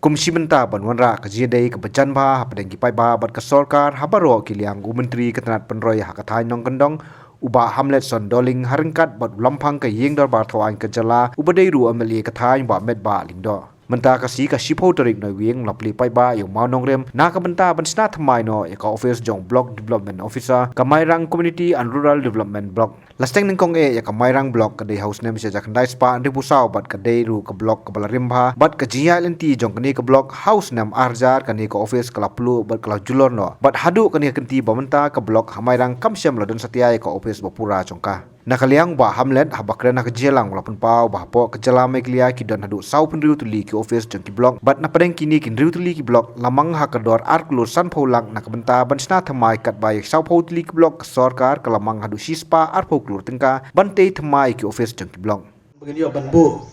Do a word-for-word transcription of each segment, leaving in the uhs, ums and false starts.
Kum shi bynta ban wanrah ka jingïadei kaba jan bha hapdeng ki paidbah bad ka sorkar ha baroh ki liang, u Myntri ka tnat pynroi ha ka thaiñ Nongkyndong, u Bah Hamlet Sohn Dohling, ha ryngkat bad u Lamphang ka Ïing Dorbar Thawaiñ ka jylla, uba dei ruh u M L A ka thaiñ, Bah Metbah Lyngdoh. Mynta ka sngi ka shiphew tarik Naiwieng la plie paidbah ïa u mawnongrim na ka bynta ban shna thymmai noh ïa ka office jong u Block Development Officer ka Mairang Community and Rural Development Block. La sdang nyngkong eh ïa ka Mairang Block, ka dei ha u snem shi hajar khyndai spah hynriewphew saw bad ka dei ruh ka block kaba la rim bha, bad ka jingïaid lynti jong kane ka block ha u snem ar hajar, kane ka office ka la pluh bad ka la julor noh, bad haduh kane ka kynti ba mynta ka block ha Mairang kam shym la don satia ïa ka office ba pura jong ka. Na ka liang u Bah Hamlet, haba kren ha ka jingïalang, u la pynpaw ba hapoh ka jylla Meghalaya ki don haduh sawphew hynriew tylli ki office jong ki block, bad na pdeng kine ki hynriew tylli ki block la mang ha ka dor ar klur sanphew lak na ka bynta ban shna thymmai, katba ïa ki sawphew tylli ki block ka sorkar ka la mang haduh shispah arphew klur tyngka ban tei thymmai ïa ki office jong ki block. Ba ngin ïoh ban buh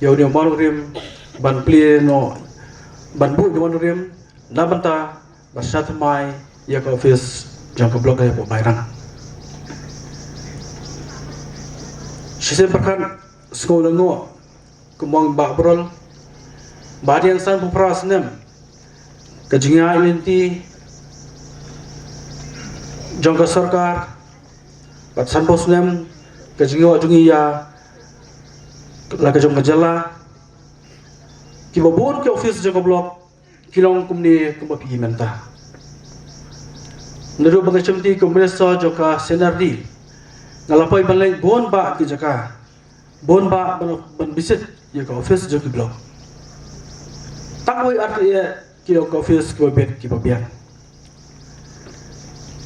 ïa une u mawnongrim ban plie noh, ban buh ïa une u mawnongrim na bynta ban shna thymmai ïa ka office jong ka block hapoh Mairang. Shisien pyrkhat, sngew lyngngoh, kumba ong Bah Brol, ba hadien sanphew phra snem ka jingïaid lynti jong ka sorkar, bad sanphew snem ka jingïoh jong ngi ïa la ka jong ka jylla, kiba bun ki office jong ka block ki long kumne kumba phi i mynta. Naduh ba nga shim lynti kum u Minister jong ka C and R D, nga la poi ban leit bun bah ki jaka, bun bah ban, ban visit ïa ka office jong ki block. Tang wei ar tylli eh ki long ka office kiba bit kiba biang.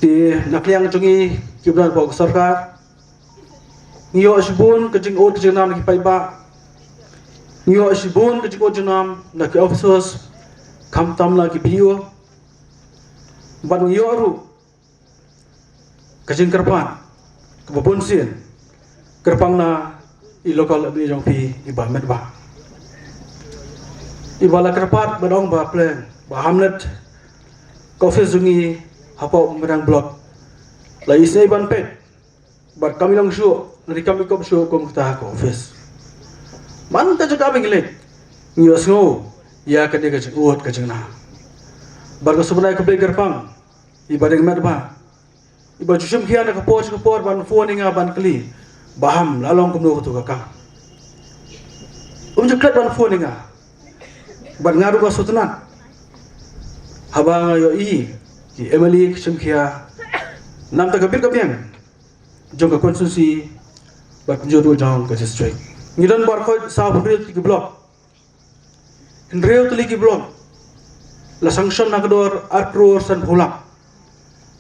Te na ka liang jong ngi kiba don hapoh ka sorkar, ngi ïoh shibun ka jingud ka jingnam na ki paidbah. Ngi ïoh shibun ka jingud jingnam na ki officers, khamtam na ki B D O. Bad ngi ïoh ruh ka jingkyrpad kaba bun sien kyrpang na i local M L A jong phi, i Bah Metbah. I ba la kyrpad bad ong ba pleng, Bah Hamlet, ka office jong ngi hapoh Mairang Block la isynei ban peit, bad kam i long shuh, lane kam i kop shuh kum kata ka office. Man ka jaka ba ngi leit, ngi ïohsngew ïa kane ka jingud ka jingnam. Bad nga sngewbha ban ai khublei kyrpang ïa i Bah Deng Metbah, i ba ju shim khia na ka por sha ka por ban phone ïa nga ban kylli, Bah Ham, la long kumno katu ka kam. Um ju klet ban phone ïa nga. Bad nga ruh nga sngewtynnat haba nga ïohi ki M L A ki shim khia na ka bynta ka bit ka biang jong ka constituency bad kumjuh ruh jong ka district. Ngi don baroh sawphew hynriew tylli ki block. Hynriew tylli ki block la sanction na ka dor ar klur sanphew lak.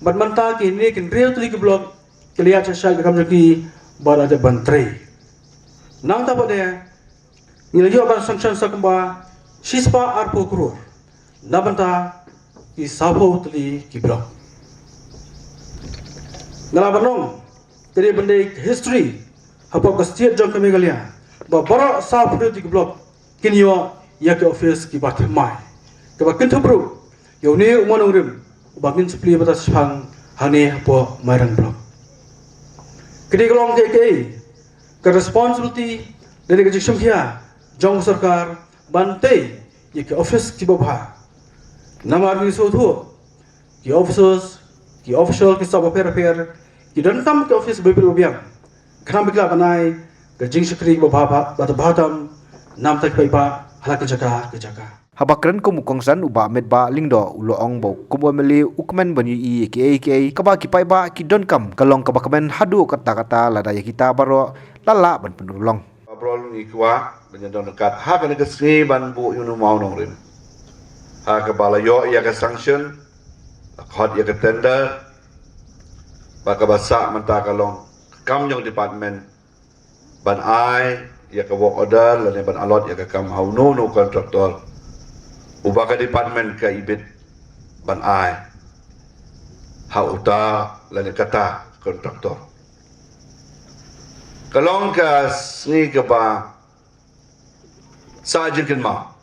Bad mynta kine ki hynriew tylli ki block ki la ïaid shai shai ka kam jong ki bad la dep ban trei. Nangta pat de ngi la ïoh ban sanction sa kumba shispah arphew klur na bynta ki sawphew tylli ki block. Nga la ban ong, ka dei ban dei history hapoh ka state jong ka Meghalaya ba baroh sawphew tylli ki block kin ïoh ïa ki office kiba thymmai, kaba kynthup ruh ïa une u mawnongrim uba ngin sa plie mynta shaphang hangne hapoh Mairang Block. Ka dei ka long kaei kaei ka responsibility lane ka jingshim khia jong ka sorkar ban tei ïa ki office kiba bha. Namar ngi sngewthuh ki officers, ki official ki sap bapher bapher, ki donkam ki office ba biang ba biang, khnang ba ki lah ban ai ka jingshakri ba bha, ba, ba bha tam na ka bynta ki paidbah ha la ka jaka ka jaka. Haba kren kum u kongsan, u Bah Metbah Lyngdoh u la ong ba u kum u M L A u kmen ban ïohi ïa kiei kiei kaba ki paidbah ki donkam, ka long kaba kmen haduh katta katta, lada ïa kita baroh la lah ban pynurlong. Bah Brol, ngi kwah ban ïadon ryngkat ha kane ka sngi ban buh ïa une u mawnongrim ha kaba la ïoh ïa ka sanction, la khot ïa ka tender, bad kaba sah mynta ka long ka kam jong department ban ai ïa ka work order lane ban allot ïa ka kam ha uno uno u contractor uba ka department ka ibit ban ai ha uta lane kata ka contractor. Ka long ka sngi kaba sah jingkynmaw.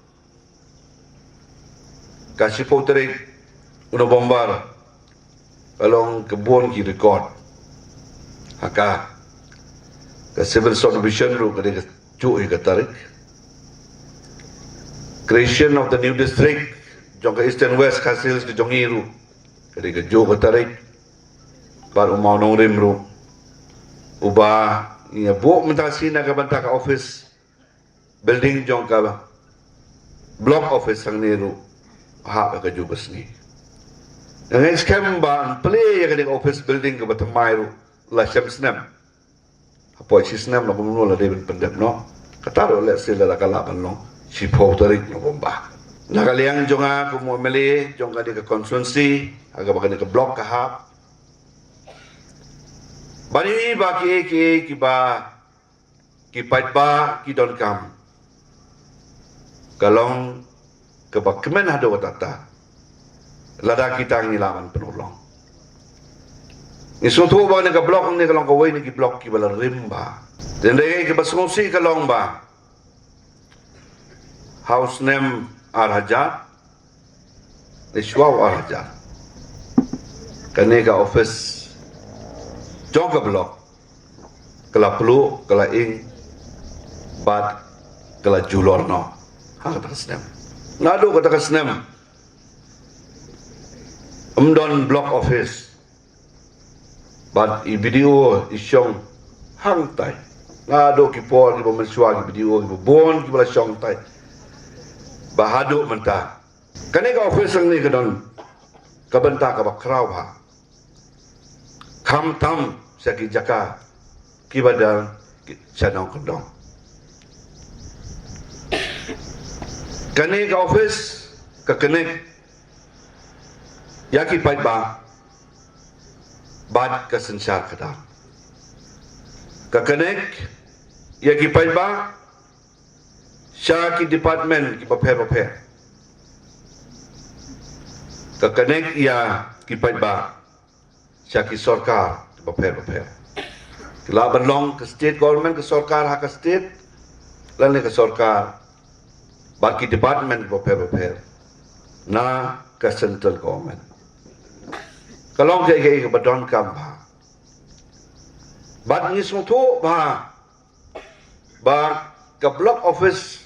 Ka shiphew tarik u November ka long ka bun ki record ha ka, ka civil subdivision ruh ka dei ka juh ïa ka tarik. Creation of the new district jong ka Eastern West Khasi Hills ka jong ngi ruh, ka dei kajuh ka tarik. Bad u mawnongrim ruh, uba ngi ïa buh mynta shi na ka bynta ka office building jong ka block office hangne ruh, ha ka kajuh ka sngi. Nga ngeit skhem ba yn plie ïa kane ka office building kaba thymmai ruh la shem snem. Hapoh shi snem la kumno la dei ban pyndep noh. Kata ruh lehse la ka lah ban long shiphew tarik November. Na ka liang jong nga kum u M L A jong kane ka constituency, ha kaba kane ka block ka hap, ban ïohi ba kiei kiei kiba ki paidbah ki donkam, ka long kaba kmen haduh katta, lada kita ngi lah ban pynurlong. Ngi sngewthuh ba kane ka block ne ka long kawei na ki block kiba la rim bha. Te hynrei kiba sngewsih ka long ba ha u snem ar hajar, ne shuwa u ar hajar, kane ka office jong ka block ka la pluh, ka la ing, bad ka la julor noh ha kata ka snem. Naduh kata ka snem ym don block office. Bad i B D O i shong hangtai. Naduh ki por kiba mynshuwa, ki B D O kiba bun kiba la shong tai. Ba haduh mynta kane ka office hangne ka don ka bynta kaba khraw bha, khamtam sha ki jaka kiba dang sha nongkyndong. Kane ka office ka connect ïa ki paidbah bad ka synshar khadar. Ka connect ïa ki paidbah sha ki department kiba pher bapher. Ka connect ïa ki paidbah sha ki sorkar bapher bapher. Ki lah ban long ka state government, ka sorkar ha ka state, lane ka sorkar bad ki department bapher bapher na ka central government. Ka long kaei kaei kaba donkam bha. Bad ngi sngewthuh bha ba ka block office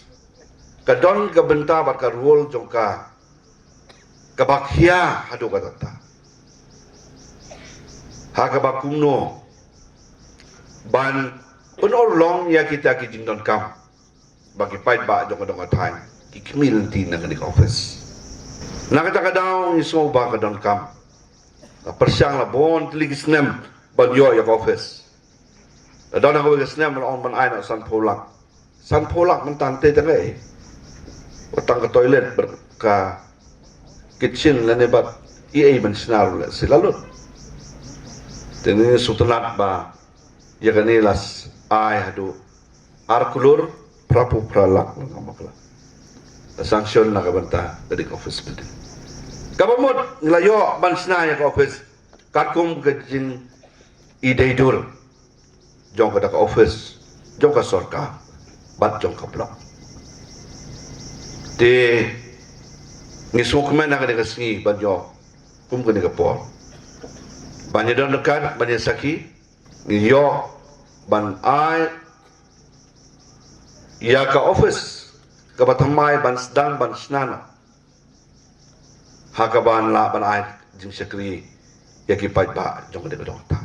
ka don ka bynta bad ka role jong ka kaba khia haduh katta, ha kaba kumno ban pynurlong ïa kita ki jingdonkam ba ki paidbah jong ka dong ka thaiñ ki khmih lynti na kane ka office. Na kata ka daw ngi sngew ba ka donkam, la pyrshang la bun tylli ki snem ban ïoh ïa ka office. La don ha kawei ka snem la ong ban ai noh sanphew lak. Sanphew lak mynta te tang ei. Wat tang ka toilet bad ka kitchen lane bad ei ei ban shna ruh lehse la lut. Te ngi sngewtynnat ba ïa kane la ai haduh ar klur phraphew phra lak, ngan ong bakla. La sanction na ka bynta ka dei ka office building. Kaba mut ngi la ïoh ban shna ïa ka office katkum ka jingïadei dur jong kata ka office jong ka sorkar bad jong ka block. Te ngi sngewkmen ha kane ka sngi ban ïoh kum kane ka por ban ïadon ryngkat, ban ïasakhi, ngi ïoh ban ai ïa ka office kaba thymmai ban sdang ban shna noh, ha kaba yn lah ban ai jingshakri ïa ki paidbah jong kane ka dong ka thaiñ.